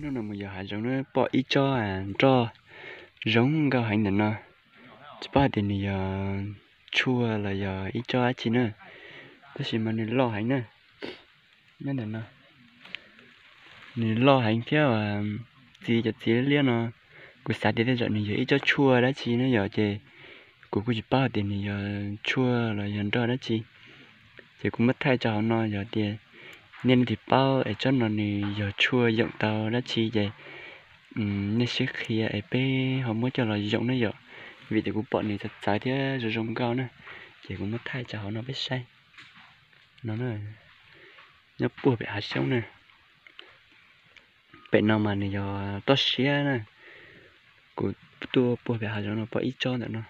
Hnub no mus yos hav zoov na, pom ib tsob nroj zoo nkauj heev ntawm no. Tsis paub hais tias nws yog tshuaj los yog ib tsob dab tsi na, tab sis mas nws loj heev na. Nyob ntawm no, nws loj heev thiab txiv cov txiv liab liab no. Kuv xav tias tej zaum nws yog ib tsob tshuaj dab tsi na yom, ces kuv kuj tsis paub hais tias nws yog tshuaj los yog nroj dab tsi. Ces kuv muab thaij tso hauv no, yog tias nej leej twg paub es tsob no nws yog tshuaj yoom tau dab tsi ces nej sib qhia es peb ho muab coj los yoom na yom. Vim tias kuv pom nws txawv txawv thiab zoo zoo nkauj na, ces kuv muab thaij tso hauv no peb saib. No, nyob puag pem hav xyoob na. Pem no mas nws yog toj siab na. Kuv tuaj puag pem hav zoov no pom ib tsob ntawm no.